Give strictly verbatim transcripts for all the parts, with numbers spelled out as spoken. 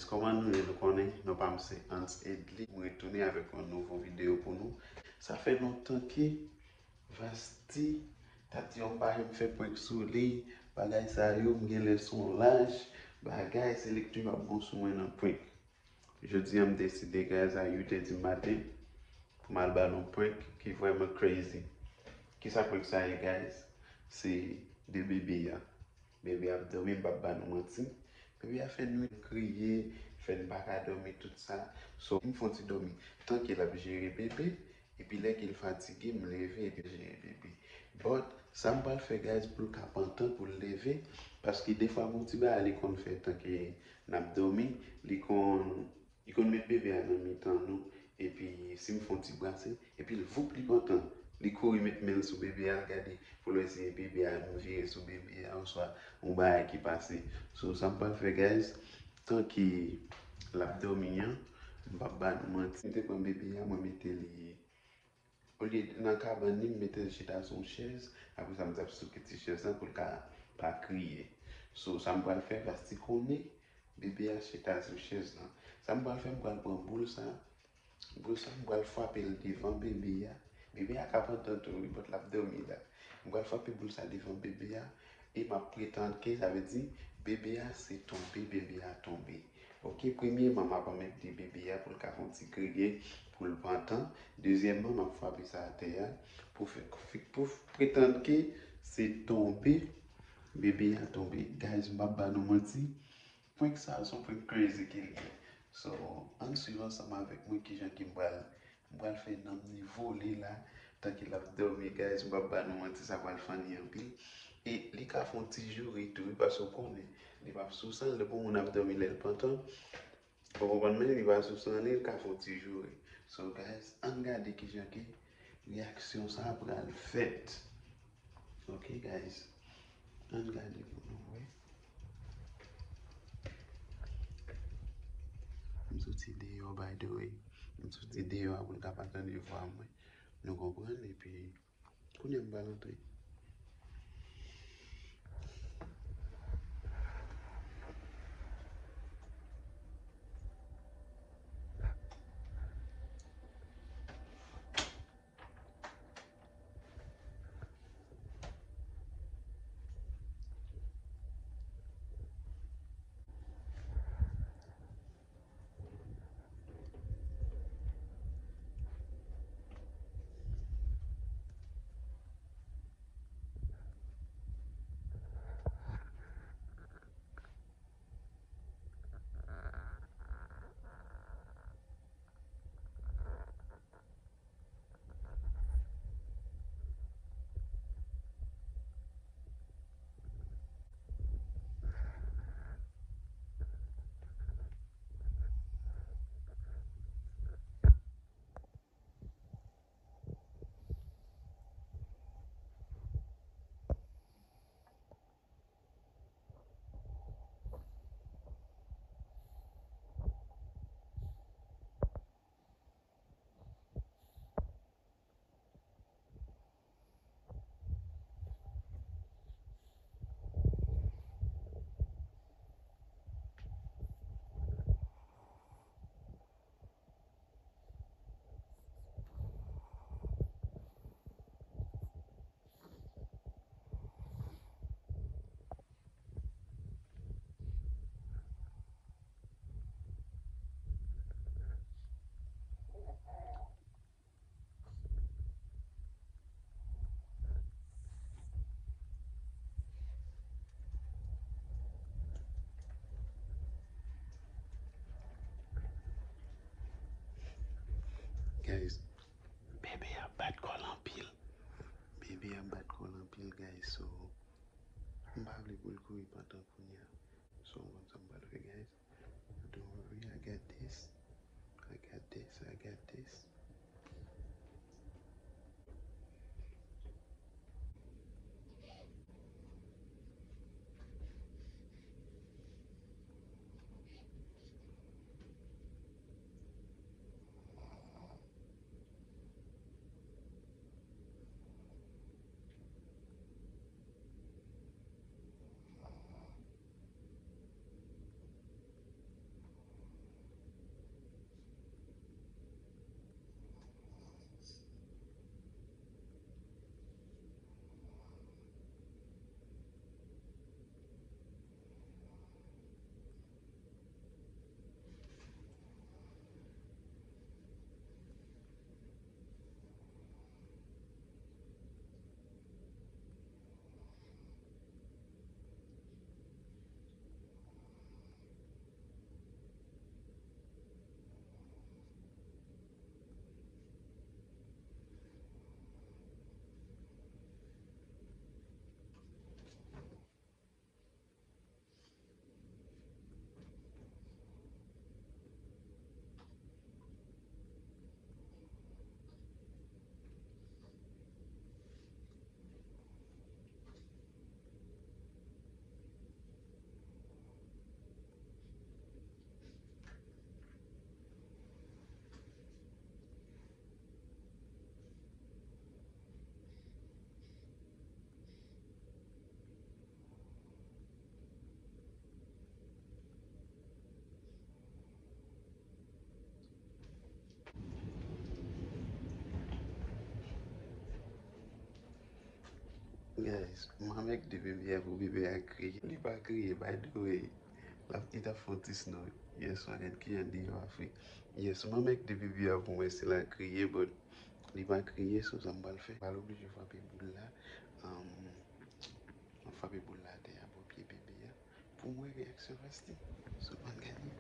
Kòman nou ye? Nou konnen, non pa m se Hans Edly. M retounen avèk yon nouvo videyo pou nou. Sa fè lontan ke Vasti t ap di yon bagay, m fè prank sou li, bagay sa yo, m gen lè se yon laj, bagay, se li k toujou ap bon sou mwen nan prank. Jodi a, m deside, guys, a uit è di maten, pou m al ba nou prank ki vrèman crazy. Kisa prank sa ye, guys? Se de bebe a. Bebe a ap dòmi, m p ap ba nou manti. Bebe a fè nwit kriye, fè n pa ka dòmi, tout sa. So, m fè yon ti dòmi. Tan ke l ap jere bebe, epi lè ke l fatige, m leve, epi l jere bebe. But, sa m pral fè, guys, pou l ka pantan, pou l leve, paske defwa, gon ti bagay li konn fè tan ke n ap dòmi, li konn, li konn met bebe a nan mitan nou, epi si m fè yon ti brase, epi l voup li pantan, li kouri met men l sou bebe a, l gade pou l wè si e bebe a, nou vire sou bebe a, oswa yon bagay ki pase. So, sa m pral fè, guys, tan ke l ap dòmi an, m p ap ba nou manti, m te pran bebe a, mwen mete li, olye nan kabann li, m mete l chita sou yon chèz, apre sa, m t ap souke ti chèz lan pou l ka pa kriye. So, sa m pral fè, Vasti konnen bebe a chita sou chèz lan. Sa m pral fè, m pral pran boul sa, boul sa, m pral frape l devan bebe a. Bebe a ka pantan tou, wi, but l ap dòmi la. M pral frape boul sa devan bebe a, e m ap pretann ke, sa vle di, bebe a se tonbe, bebe a tonbe. Ok, premyèman, m ap anmède bebe a pou l ka fè yon ti kriye, pou l pantan. Dezyèmman, m ap frape sa atè a, pou fè, pou pretann ke se tonbe, bebe a tonbe. Guys, m p ap ba nou manti, prank sa a se yon prank crazy ke l ye. So, ann swiv ansanm avèk mwen kijan ke m pral, m pral fè nanm li vole la, tan ke l ap dòmi, guys, m p ap ba nou manti, sa pral funny anpil. E li ka fè yon ti joure tou, wi, paske w konnen, li p ap sou san l, depi yon moun ap dòmi lè l pantan, ou konprann, men li pa sou san li, li ka fè yon ti joure. So, guys, ann gade kijan ke reyaksyon sa a pral fèt. Ok, guys. Ann gade pou nou wè. M soti deyò, by the way. M soti deyò a pou l ka pa tande vwa mwen. Nou konprann? Epi, kounye a m pral antre. Guys, bebe a bat kò l anpil. Bebe a bat kò l anpil, guys. So, m pa vle pou l kouri pantan kounye a. So, w konn sa m pral fè, guys? Don't worry, I got this. I got this, I got this. Guys, manman k de bebe a pou bebe a kriye. Li pa kriye, by the way. L ap, li t ap fè yon ti snort yèswa, gad kijan deyò a fre. Yes, manman k de bebe a pou mwen se l ap kriye, but li pa kriye, so sa m pral fè? M pral oblije frape boul la. Um, m ap frape boul la atè a bò pye bebe a. Pou m wè reyaksyon Vasti. So, ann gade.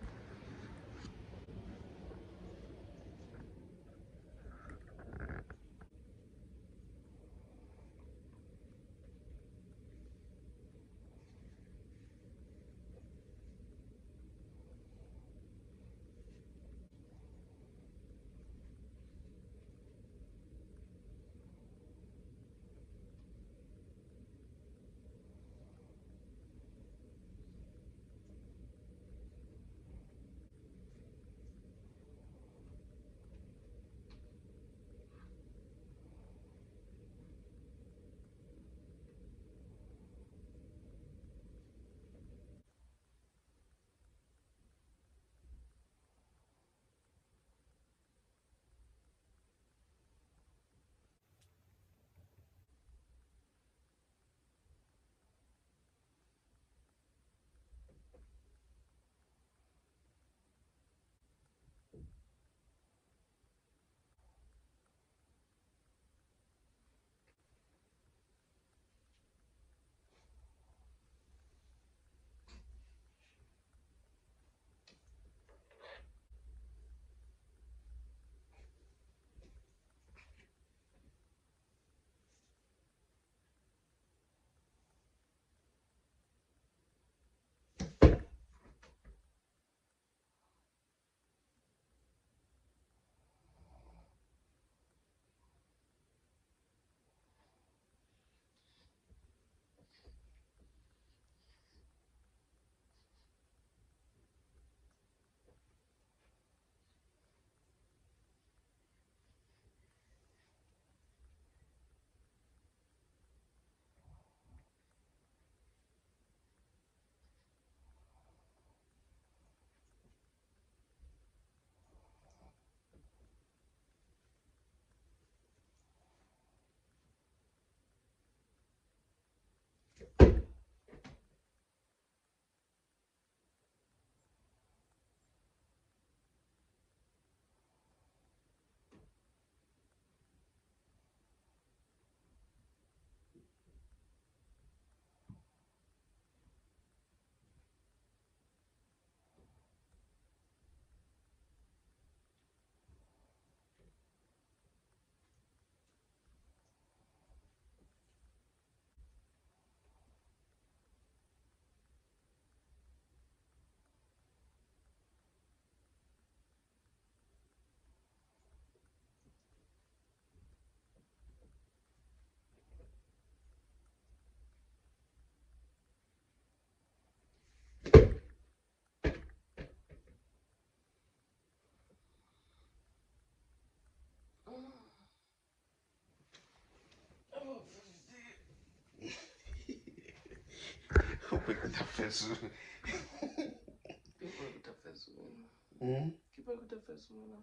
Ou pèk ou t ap fè sou. Ki prank ou t ap fè sou mwen? Hmm? Ki prank ou t ap fè sou mwen la?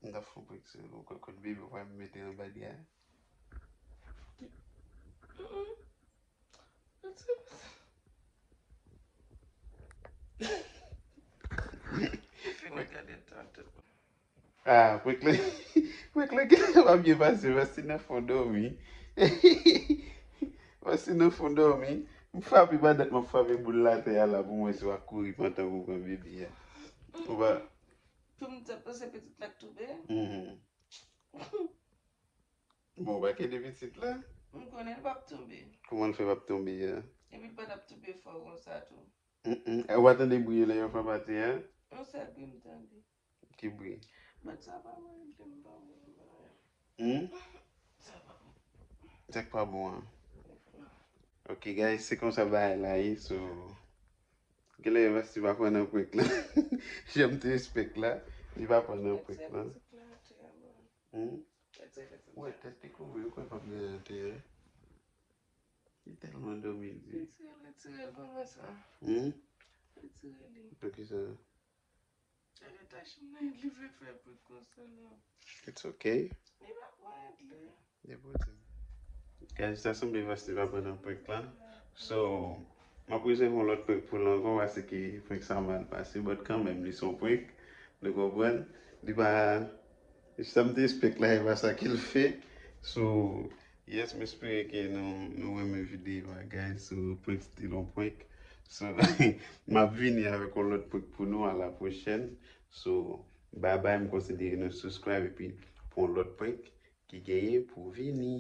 M t ap fè yon prank sou ou, kot, kot bebe w pa mete anba dra a. Mm-mm. Fini gade tan tout. Ah, prank la, prank la genlè pa byen pase, Vasti nan fon dòmi. Vasti nan fon dòmi. M frape, pandan m ap frape boul la atè a la pou mwen si w a kouri pantan pou pran bebe a. Ou pa. Pou m te panse pitit la k tonbe. Mhm. Bon, w pa kenbe pitit la? M konnen l p ap tonbe. Kòman l fè p ap tonbe a? Epi l pa t ap tonbe fò konsa tou. Mm, mm. Ou pa tande bri yo lè yo frape atè a? Yon sèl bri m tande. Ki bri? But sa pa bon, m pa bon. Hmm? Sa pa bon. Sa k pa bon an? Ok, guys, se konsa bagay la ye, so, genlè Vasti pa pran nan prank la. Jan m te espèk la, li pa pran nan prank la. Hmm? Ou wè tèt li kouvri, ou kwè p ap gen anterè? Li tèlman dòmi di. Retire l, retire l, mama sa. Hmm? Retire li. Poukisa? Gade tach m nan, li vle fè prank konsa la. It's okay. Li pa pran èd li. Li pou di. Guys, sa sanble Vastine pa pran nan prank la. So, m ap rezen yon lòt prank pou l ankò, paske prank sa mal pase, but kanmenm, li se yon prank. Nou konprann? Li pa, sa m te expect la, e pa sa ke l fè. So, yes, m espere ke nou, nou renmen videyo a, guys. So, prank still yon prank. So, m ap vini avèk yon lòt prank pou nou a la pwochèn. So, bye bye, m konsidere nou subscribe epi pou yon lòt prank ki genyen pou vini.